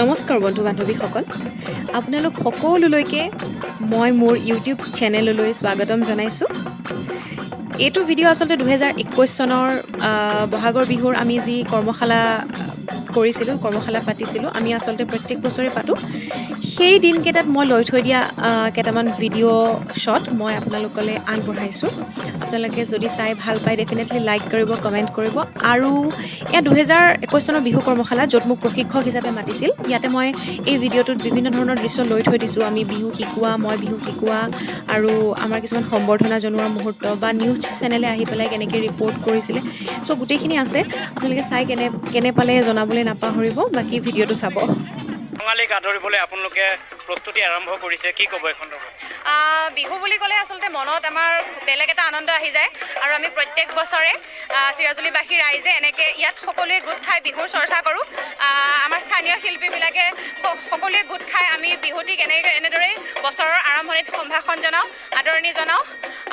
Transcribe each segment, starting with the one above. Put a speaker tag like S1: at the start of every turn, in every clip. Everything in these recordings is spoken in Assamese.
S1: নমস্কাৰ বন্ধু বান্ধৱীসকল, আপোনালোক সকলোলৈকে মই মোৰ ইউটিউব চেনেললৈ স্বাগতম জনাইছোঁ। এইটো ভিডিঅ' আচলতে 2021 চনৰ বহাগৰ বিহুৰ আমি যি কৰ্মশালা কৰিছিলোঁ, কৰ্মশালা পাতিছিলোঁ, আমি আচলতে প্ৰত্যেক বছৰে পাতোঁ। সেই দিনকেইটাত মই লৈ থৈ দিয়া কেইটামান ভিডিঅ' শ্বট মই আপোনালোকলৈ আগবঢ়াইছোঁ। আপোনালোকে যদি চাই ভাল পায়, ডেফিনেটলি লাইক কৰিব, কমেণ্ট কৰিব। আৰু এয়া 2021 চনৰ বিহু কৰ্মশালা, য'ত মোক প্ৰশিক্ষক হিচাপে মাতিছিল। ইয়াতে মই এই ভিডিঅ'টোত বিভিন্ন ধৰণৰ দৃশ্য লৈ থৈ দিছোঁ। আমি বিহু শিকোৱা, মই বিহু শিকোৱা আৰু আমাৰ কিছুমান সম্বৰ্ধনা জনোৱাৰ মুহূৰ্ত বা নিউজ চেনেলে আহি পেলাই কেনেকৈ ৰিপৰ্ট কৰিছিলে, চ' গোটেইখিনি আছে। আপোনালোকে চাই কেনে কেনে পালে জনাবলৈ নাপাহৰিব। বাকী ভিডিঅ'টো চাব।
S2: ৰঙালীক আদৰিবলৈ আপোনালোকে প্ৰস্তুতি আৰম্ভ কৰিছে, কি ক'ব এই সন্দৰ্ভত?
S3: বিহু বুলি ক'লে আচলতে মনত আমাৰ বেলেগ এটা আনন্দ আহি যায় আৰু আমি প্ৰত্যেক বছৰে চিৰাজুলিবাসী ৰাইজে এনেকৈ ইয়াত সকলোৱে গোট খাই বিহুৰ চৰ্চা কৰোঁ। আমাৰ স্থানীয় শিল্পীবিলাকে সকলোৱে গোট খাই আমি বিহুটিক এনেকৈ এনেদৰেই বছৰৰ আৰম্ভণিত সম্ভাষণ জনাওঁ, আদৰণি জনাওঁ।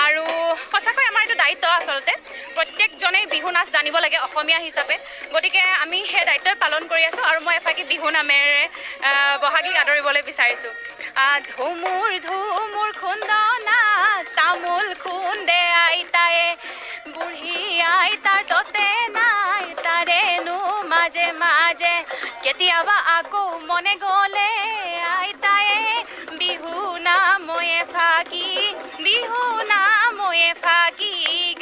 S3: আৰু সঁচাকৈ আমাৰ এইটো দায়িত্ব, আচলতে প্ৰত্যেকজনেই বিহু নাচ জানিব লাগে অসমীয়া হিচাপে। গতিকে আমি সেই দায়িত্বই পালন কৰি আছোঁ আৰু মই এফাকি বিহু নামেৰে বহাগীক আদৰিবলৈ বিচাৰিছোঁ। ধুমুৰ ধুমুৰ খুন্দনা, তামোল খুন্দে আইতায়ে, বুঢ়ী আইতাৰ ততে নাই, তাৰেনো মাজে মাজে কেতিয়াবা আকৌ মনে গ'লে আইতায়ে বিহু নাময়ে ফাঁকি, বিহু নাময়ে ফাঁকি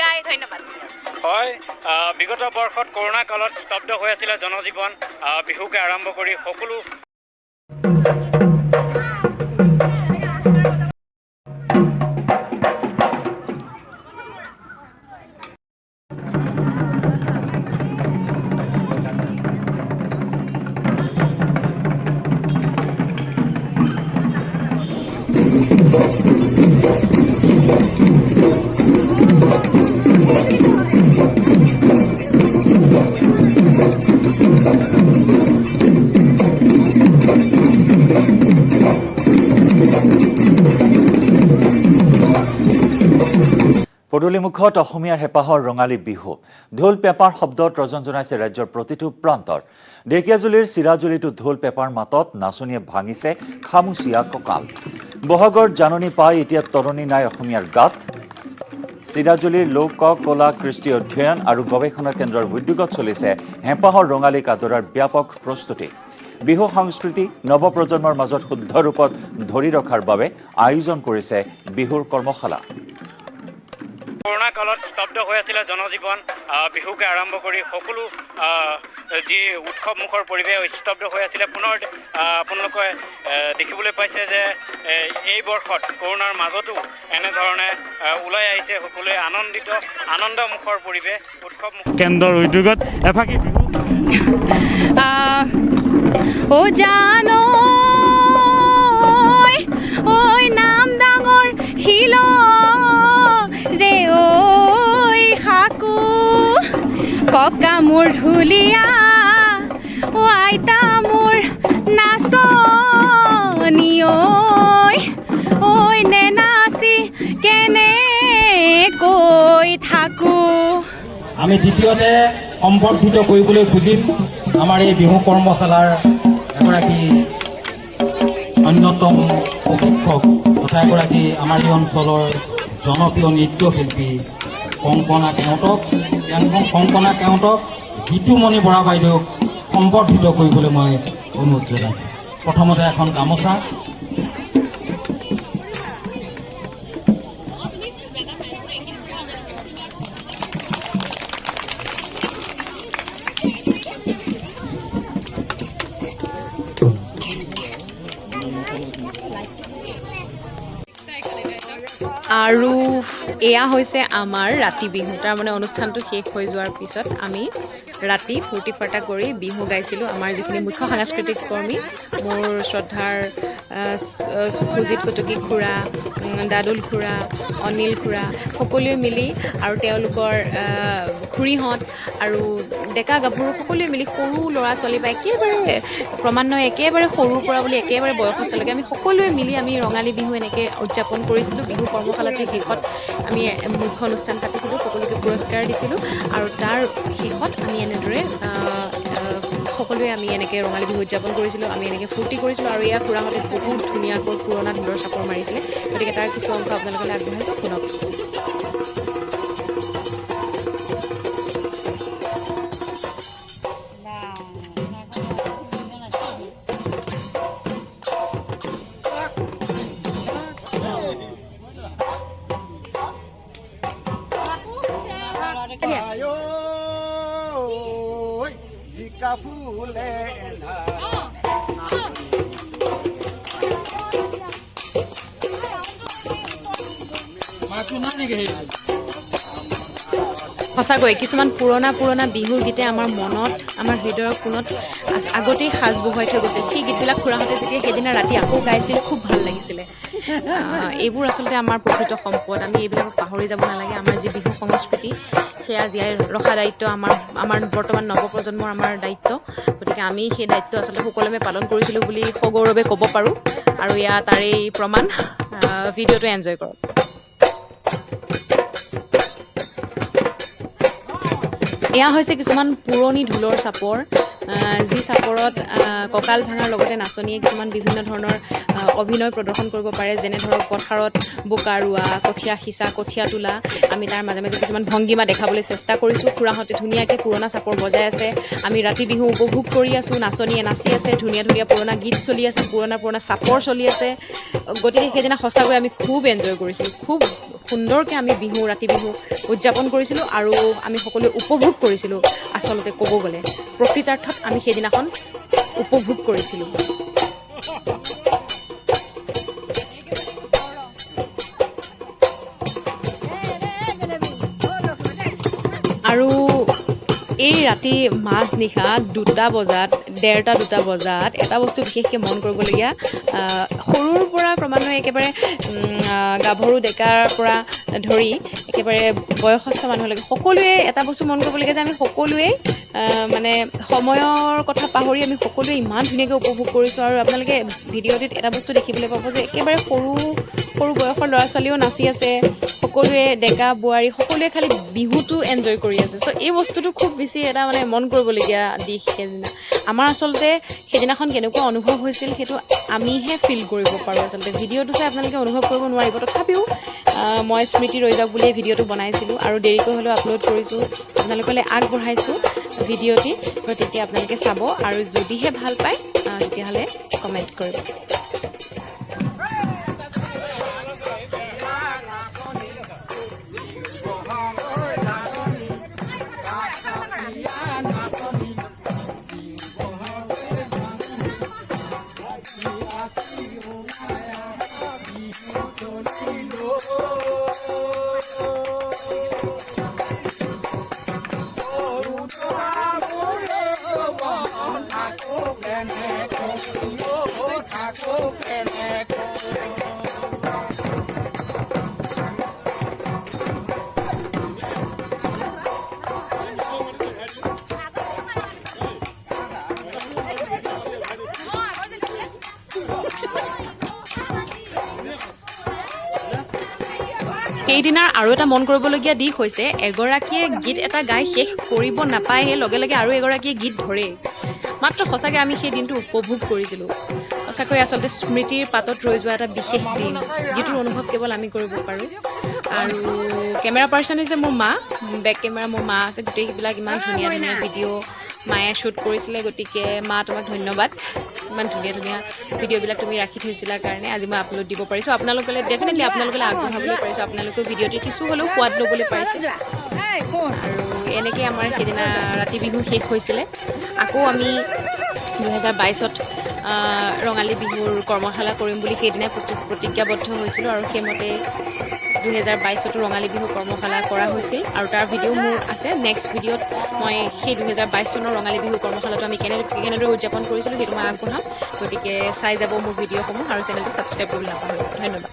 S3: গাই। ধন্যবাদ।
S2: হয়, বিগত বৰ্ষত কৰোণা কালত স্তব্ধ হৈ আছিলে জনজীৱন, বিহুকে আৰম্ভ কৰি সকলো।
S4: পদূলিমুখত অসমীয়াৰ হেঁপাহৰ ৰঙালী বিহু। ঢোল পেঁপাৰ শব্দত ৰজন জনাইছে ৰাজ্যৰ প্ৰতিটো প্ৰান্তৰ। ঢেকীয়াজুলিৰ চিৰাজুলিতো ঢোল পেঁপাৰ মাতত নাচনীয়ে ভাঙিছে খামুচীয়া কঁকাল। বহাগৰ জাননী পাই এতিয়া তৰণি নাই অসমীয়াৰ গাত। চিৰাজুলিৰ লোক কলা কৃষ্টি অধ্যয়ন আৰু গৱেষণা কেন্দ্ৰৰ উদ্যোগত চলিছে হেঁপাহৰ ৰঙালীক আদৰাৰ ব্যাপক প্ৰস্তুতি। বিহু সংস্কৃতি নৱপ্ৰজন্মৰ মাজত শুদ্ধ ৰূপত ধৰি ৰখাৰ বাবে আয়োজন কৰিছে বিহুৰ কৰ্মশালা।
S2: কৰোণা কালত স্তব্ধ হৈ আছিলে জনজীৱন, বিহুকে আৰম্ভ কৰি সকলো যি উৎসৱমুখৰ পৰিৱেশ স্তব্ধ হৈ আছিলে। পুনৰ আপোনালোকে দেখিবলৈ পাইছে যে এই বৰ্ষত কৰোণাৰ মাজতো এনেধৰণে ওলাই আহিছে সকলোৱে, আনন্দিত, আনন্দমুখৰ পৰিৱেশ, উৎসৱ কেন্দ্ৰৰ উদ্যোগত এফাকি বিহু।
S3: অ জানো ঐ নাম ডাঙৰ শিল ৰে ঐ সাকু, ককা মোৰ ঢুলীয়া, অ আইতা মোৰ নাচনী, ঐ ঐ নেনাচি কেনে কৈ থাকো।
S5: আমি দ্বিতীয়তে সম্বৰ্ধিত কৰিবলৈ খুজিম আমাৰ এই বিহু কৰ্মশালাৰ এগৰাকী অন্যতম প্ৰশিক্ষক তথা এগৰাকী আমাৰ এই অঞ্চলৰ জনপ্ৰিয় নৃত্যশিল্পী কংকনা কেওটক। কংকনা কেওটক গীতুমণি বৰা বাইদেউক সম্বৰ্ধিত কৰিবলৈ মই অনুৰোধ জনাইছোঁ। প্ৰথমতে এখন গামোচা।
S1: আৰু এয়া হৈছে আমাৰ ৰাতি বিহু। তাৰমানে অনুষ্ঠানটো শেষ হৈ যোৱাৰ পিছত আমি ৰাতি ফূৰ্তি ফাৰ্তা কৰি বিহু গাইছিলোঁ। আমাৰ যিখিনি মুখ্য সাংস্কৃতিক কৰ্মী, মোৰ শ্ৰদ্ধাৰ সুজিত কটকী খুৰা, দাদুল খুৰা, অনিল খুৰা, সকলোৱে মিলি আৰু তেওঁলোকৰ খুৰীহঁত আৰু ডেকা গাভৰু সকলোৱে মিলি, সৰু ল'ৰা ছোৱালী বা একেবাৰে ক্ৰমান্বয়ে একেবাৰে সৰুৰ পৰা বুলি একেবাৰে বয়সস্থলৈকে আমি সকলোৱে মিলি আমি ৰঙালী বিহু এনেকৈ উদযাপন কৰিছিলোঁ। বিহু কৰ্মশালাটোৰ শেষত আমি মুখ্য অনুষ্ঠান পাতিছিলোঁ, সকলোকে পুৰস্কাৰ দিছিলোঁ আৰু তাৰ শেষত আমি এনেদৰে সকলোৱে আমি এনেকৈ ৰঙালী বিহু উদযাপন কৰিছিলোঁ, আমি এনেকৈ ফূৰ্তি কৰিছিলোঁ। আৰু এয়া খুৰাহঁতে বহুত ধুনীয়াকৈ পুৰণা ঢোলৰ চাপৰ মাৰিছিলে, গতিকে তাৰ কিছু অংশ আপোনালোকলৈ আগবঢ়াইছোঁ, শুনক।
S6: জিকা ফুলে।
S1: সঁচাকৈ কিছুমান পুৰণা পুৰণা বিহুৰ গীতে আমাৰ মনত, আমাৰ হৃদয়ৰ কোণত আগতেই সাজ বহুৱাই থৈ গৈছিল। সেই গীতবিলাক খুৰাহঁতে যেতিয়া সেইদিনা ৰাতি আকৌ গাইছিল, খুব ভাল লাগিছিলে। এইবোৰ আচলতে আমাৰ প্ৰকৃত সম্পদ, আমি এইবিলাকক পাহৰি যাব নালাগে। আমাৰ যি বিহু সংস্কৃতি, সেয়া জীয়াই ৰখা দায়িত্ব আমাৰ, আমাৰ বৰ্তমান নৱপ্ৰজন্মৰ আমাৰ দায়িত্ব। গতিকে আমি সেই দায়িত্ব আচলতে সুকলমে পালন কৰিছিলোঁ বুলি সগৌৰৱে ক'ব পাৰোঁ, আৰু এয়া তাৰেই প্ৰমাণ। ভিডিঅ'টো এনজয় কৰক। এয়া হৈছে কিছুমান পুৰণি ঢোলৰ চাপৰ, যি চাপৰত কঁকাল ভাঙাৰ লগতে নাচনীয়ে কিছুমান বিভিন্ন ধৰণৰ অভিনয় প্ৰদৰ্শন কৰিব পাৰে, যেনে ধৰক পথাৰত বোকা ৰোৱা, কঠীয়া সিঁচা, কঠীয়া তোলা। আমি তাৰ মাজে মাজে কিছুমান ভংগীমা দেখাবলৈ চেষ্টা কৰিছোঁ। খুৰাহঁতে ধুনীয়াকৈ পুৰণা চাপৰ বজাই আছে, আমি ৰাতি বিহু উপভোগ কৰি আছোঁ, নাচনীয়ে নাচি আছে, ধুনীয়া ধুনীয়া পুৰণা গীত চলি আছে, পুৰণা পুৰণা চাপৰ চলি আছে। গতিকে সেইদিনা সঁচাকৈ আমি খুব এনজয় কৰিছিলোঁ, খুব সুন্দৰকৈ আমি বিহু, ৰাতি বিহু উদযাপন কৰিছিলোঁ আৰু আমি সকলোৱে উপভোগ কৰিছিলোঁ। আচলতে ক'ব গ'লে প্ৰকৃতাৰ্থত আমি সেইদিনাখন উপভোগ কৰিছিলোঁ। আৰু এই ৰাতি মাজনিশা 2টা বজাত, 1:30 2টা বজাত এটা বস্তু বিশেষকৈ মন কৰিবলগীয়া, সৰুৰ পৰা ক্ৰমান্বয়ে একেবাৰে গাভৰু ডেকাৰ পৰা ধৰি একেবাৰে বয়সস্থ মানুহলৈকে সকলোৱে এটা বস্তু মন কৰিবলগীয়া যে আমি সকলোৱে মানে সময়ৰ কথা পাহৰি আমি সকলোৱে ইমান ধুনীয়াকৈ উপভোগ কৰিছোঁ। আৰু আপোনালোকে ভিডিঅ'টিত এটা বস্তু দেখিবলৈ পাব যে একেবাৰে সৰু সৰু বয়সৰ ল'ৰা ছোৱালীও নাচি আছে, সকলোৱে ডেকা বোৱাৰী সকলোৱে খালি বিহুটো এনজয় কৰি আছে। চ' এই বস্তুটো খুব বেছি এটা মানে মন কৰিবলগীয়া দিশ। সেইদিনা আমাৰ আচলতে সেইদিনাখন কেনেকুৱা অনুভৱ হৈছিল সেইটো আমিহে ফিল কৰিব পাৰোঁ। আচলতে ভিডিঅ'টো চাই আপোনালোকে অনুভৱ কৰিব নোৱাৰিব, তথাপিও মই স্মৃতি ৰৈ যাওক বুলিয়ে ভিডিঅ'টো বনাইছিলোঁ আৰু দেৰিকৈ হ'লেও আপলোড কৰিছোঁ, আপোনালোকলৈ আগবঢ়াইছোঁ ভিডিঅ'টি। গতিকে আপোনালোকে চাব আৰু যদিহে ভাল পায় তেতিয়াহ'লে কমেণ্ট কৰিব। সেইদিনাৰ আৰু এটা মন কৰিবলগীয়া দিশ হৈছে, এগৰাকীয়ে গীত এটা গাই শেষ কৰিব নাপায়হে লগে লগে আৰু এগৰাকীয়ে গীত ধৰেই। মাত্ৰ সঁচাকৈ আমি সেই দিনটো উপভোগ কৰিছিলোঁ। সঁচাকৈ আচলতে স্মৃতিৰ পাতত ৰৈ যোৱা এটা বিশেষ দিন, যিটোৰ অনুভৱ কেৱল আমি কৰিব পাৰোঁ। আৰু কেমেৰা পাৰ্চন হৈছে মোৰ মা, বেক কেমেৰা মোৰ মা আছে। গোটেইবিলাক ইমান ধুনীয়া ধুনীয়া ভিডিঅ' মায়ে শ্বুট কৰিছিলে, গতিকে মা তোমাক ধন্যবাদ, ইমান ধুনীয়া ধুনীয়া ভিডিঅ'বিলাক তুমি ৰাখি থৈছিলা কাৰণে আজি মই আপলোড দিব পাৰিছোঁ। আপোনালোকলৈ ডেফিনেটলি আপোনালোকলৈ আগবঢ়াবলৈ পাৰিছোঁ, আপোনালোকেও ভিডিঅ'টো কিছু হ'লেও সোৱাদ ল'বলৈ পাৰিছে। আৰু এনেকৈ আমাৰ সেইদিনা ৰাতি বিহু শেষ হৈছিলে। আকৌ আমি 2022ত ৰঙালী বিহুৰ কৰ্মশালা কৰিম বুলি সেইদিনাই প্ৰতিজ্ঞাবদ্ধ হৈছিলোঁ আৰু সেইমতে 2022তো ৰঙালী বিহু কৰ্মশালা কৰা হৈছিল আৰু তাৰ ভিডিঅ' মোৰ আছে। নেক্সট ভিডিঅ'ত মই সেই 2022 চনৰ ৰঙালী বিহু কৰ্মশালাটো আমি কেনেদৰে উদযাপন কৰিছিলোঁ সেইটো মই আগবঢ়াম। গতিকে চাই যাব মোৰ ভিডিঅ'সমূহ আৰু চেনেলটো ছাবস্ক্ৰাইব কৰিবলৈ নাপাহৰিব। ধন্যবাদ।